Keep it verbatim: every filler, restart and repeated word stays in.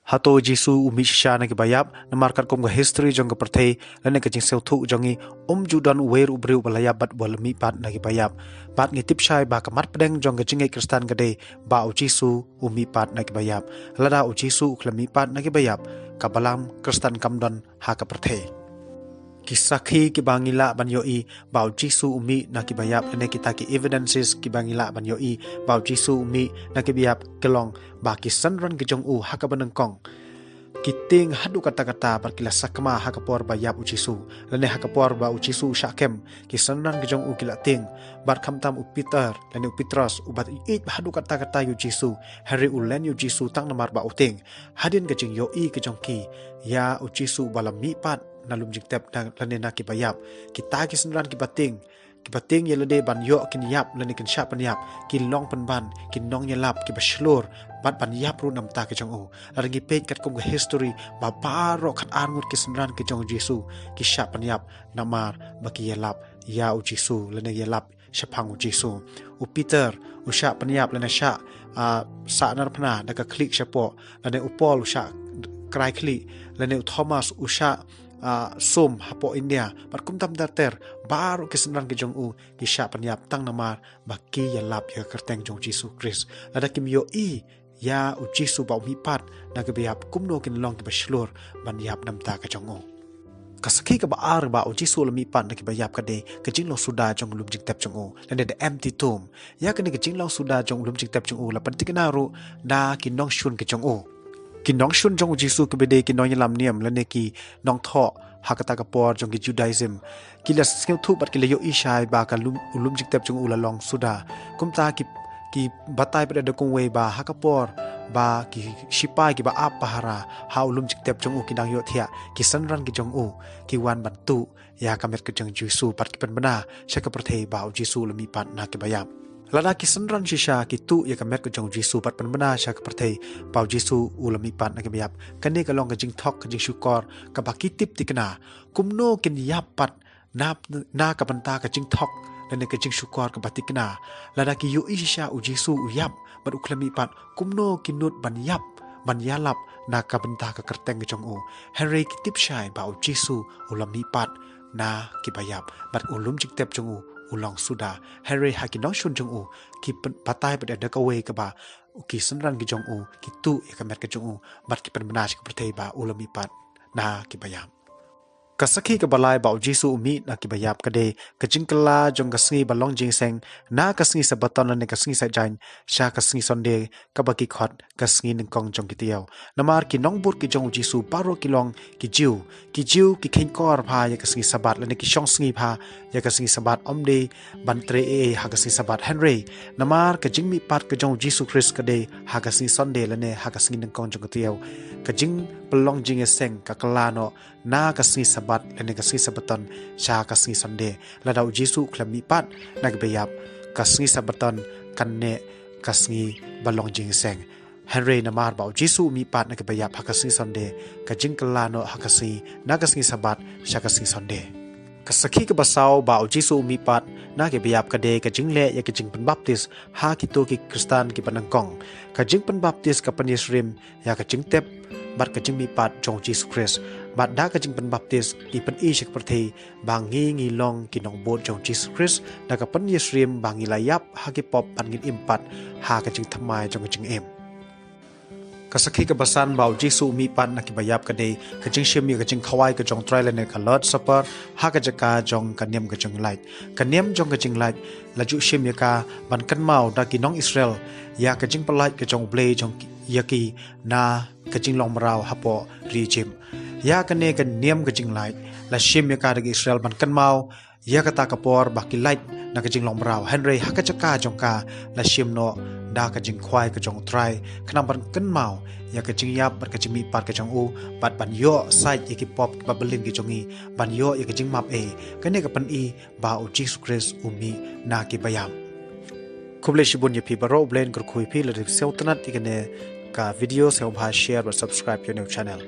Hato u Jisu u mih shisha na kiba ïap? Namar katkum ka history jong ka pyrthei lane ka jingsngewthuh jong ngi, um ju don uwei ruh u briew ba la ïap bad ba la mihpat na kiba ïap. Bad ngi tip shai ba ka mat pdeng jong ka jingngeit Khristan ka dei ba u Jisu u mihpat na kiba ïap. Lada u Jisu u khlem mihpat na kiba ïap, ka Balam Khristan kam don ha ka pyrthei. Ki sakhi kiba ngi lah ban ïohi ba u Jisu u mih na kiba ïap, lane kita ki evidences kiba ngi lah ban ïohi ba u Jisu u mih na kiba ïap, ki long ba ki synran ki jong u ha kaba nyngkong ki tieng haduh katta katta bad ki la sakma ha ka por ba ïap u Jisu, lane ha ka por ba u Jisu u shah kem, ki synran ki jong u ki la tieng. Bad khamtam u Peter lane u Petros, uba ïeit haduh katta katta ïa u Jisu, hynrei u len ïa u Jisu tang namar ba u tieng. Hadien ka jingïohi ka jong ki ïa u Jisu ba la mihpat na lum jingtep na, lane na kiba ïap, kita ki synran kiba tieng, kiba tieng ïa lade ban ïoh kin ïap lane kin shah pynïap, ki long pynban ki nongïalap kiba shlur bad ban ïap ruh na ka bynta ka jong u. Lada ngi peit katkum ka history, ba baroh khatar ngut ki synran ki jong u Jisu ki shah pynïap namar ba ki ïalap ïa u Jisu lane ïalap shaphang u Jisu. U Peter u shah pynïap lane shah, ah, sah narphna da ka khlieh shapoh, lane u Paul u shah krai khlieh, lane u Thomas u shah, ah, sum hapoh India, bad kumta ter ter. Baroh ki synran ki jong u ki shah pynïap tang namar ba ki ïalap ïa ka kyrteng jong u Jisu Khrist. Lada kim ïohi ïa u Jisu ba u mihpat na kiba ïap, kumno kin long kiba shlur ban ïap na ka bynta ka jong u. Ka sakhi kaba ar ba u Jisu u la mihpat na kiba ïap ka dei ka jinglong suda jong u lum jingtep jong u, lane the empty tomb. Ïa kane ka jinglong suda jong u lum jingtep jong u la pynthikna ruh da ki nongshun ki jong u. Ki nongshun jong u Jisu kiba dei ki nongïalam niam lane ki nongthoh ha kata ka por jong ki Judaism, ki la sngewthuh bad ki la ïohi shai ba ka lum, u lum jingtep jong u la long suda. Kumta ki, ki batai pat da kumwei ba ha ka por ba ki shipai kiba ap pahara ha u lum jingtep jong u ki dang ïohthiah, ki synran ki jong u ki wan ban tuh ïa ka met ka jong u Jisu bad ki pynbna sha ka pyrthei ba u Jisu u la mihpat na kiba ïap. Lada ki synran shisha ki tuh ïa ka met ka jong u Jisu bad pynbna sha ka pyrthei ba u Jisu u la mihpat na kiba ïap, kane ka long ka jingthok, ka jingshukor kaba ki tip thikna. Kumno kin ïap pat na, na ka bynta ka jingthok lane ka jingshukor kaba thikna? Lada ki ïohi shisha u Jisu u ïap bad u khlem mihpat, kumno kin nud ban ïap, ban ïalap na ka bynta ka kyrteng ka jong u? Hynrei ki tip shai ba u Jisu u la mihpat na kiba ïap bad u lum jingtep jong u u long suda. Hynrei ha ki nongshun jong u, ki pyn-, batai pat da kawei kaba ki synran ki jong u ki tuh ïa ka met ka jong u bad ki pynbna sha ka pyrthei ba u la mihpat na kiba ïap. Ka sakhi kaba lai ba u Jisu u mih na kiba ïap ka dei ka jingkylla jong ka sngi ba long jingïaseng na ka sngi Sabaton lane ka sngi Saitjaiñ sha ka sngi Sunday, kaba ki khot ka sngi nyngkong jong ki taïew. Namar ki nongbud ki jong u Jisu baroh ki long ki Jiw. Ki Jiw ki kheiñkor bha ïa ka sngi Sabat lane ki shong sngi bha ïa ka sngi Sabat, ym dei ban trei ei ei ha ka sngi Sabat. Hynrei namar ka jingmihpat ka jong u Jisu Khrist ka dei ha ka sngi Sunday lane ha ka sngi nyngkong jong ka taïew, ka jingpynlong jingïaseng ka kylla noh na ka sngi Sabat lane ka sngi Sabaton sha ka sngi Sunday. Lada u Jisu u khlem mihpat na kiba ïap, ka sngi Sabaton kan neh ka sngi ba long jingïaseng. Hynrei namar ba u Jisu u mihpat na kiba ïap ha ka sngi Sunday, ka jingkylla noh ha ka sngi, na ka sngi Sabat sha ka sngi Sunday. Ka sakhi kaba saw ba u Jisu u mihpat na kiba ïap ka dei ka jingleh ïa ka jingpynbaptis ha kito ki Khristan kiba nyngkong. Ka jingpynbaptis ka pynïasyriem ïa ka jingtep bad ka jingmihpat jong u Jisu Khrist. Bad da ka jingpynbaptis ki pyni sha ka pyrthei ba ngi ngi long ki nongbud jong u Jisu Khrist da ka pynïasyriem ba ngi la ïap ha ki pop bad ngin im pat ha ka jingthymmai jong ka jingim. Ka sakhi kaba san ba u Jisu u mihpat na kiba ïap ka dei ka jingshim ïa ka jingkhawai ka jong u Trai lane ka Lord's Supper ha ka jaka jong ka niam ka jinglait. Ka niam jong ka jinglait la ju shim ïa ka ban kynmaw da ki nong Israel ïa ka jingpyllait ka jong U Blei jong ki, ïa ki na ka jinglong mraw hapoh ri Ijip. Ïa kane ka niam ka jinglait la shim ïa ka da ki Israel ban kynmaw ïa kata ka por ba ki lait na ka jinglong mraw. Hynrei ha ka jaka jong ka la shim noh da ka jingkhawai ka jong u Trai, khnang ban kynmaw ïa ka jingïap bad ka jingmihpat ka jong u, bad ban ïoh sait ïa ki pop kiba byllien ki jong ngi, ban ïoh ïa ka jingmap ei. Kane ka pyni ba u Jisu Khrist u mih na kiba ïap. Khublei shibun ïa phi baroh, U Blei un kyrkhu ïa phi. Lada phi sngewtynnat ïa kane ka video, sngewbha share bad subscribe ïa u new channel.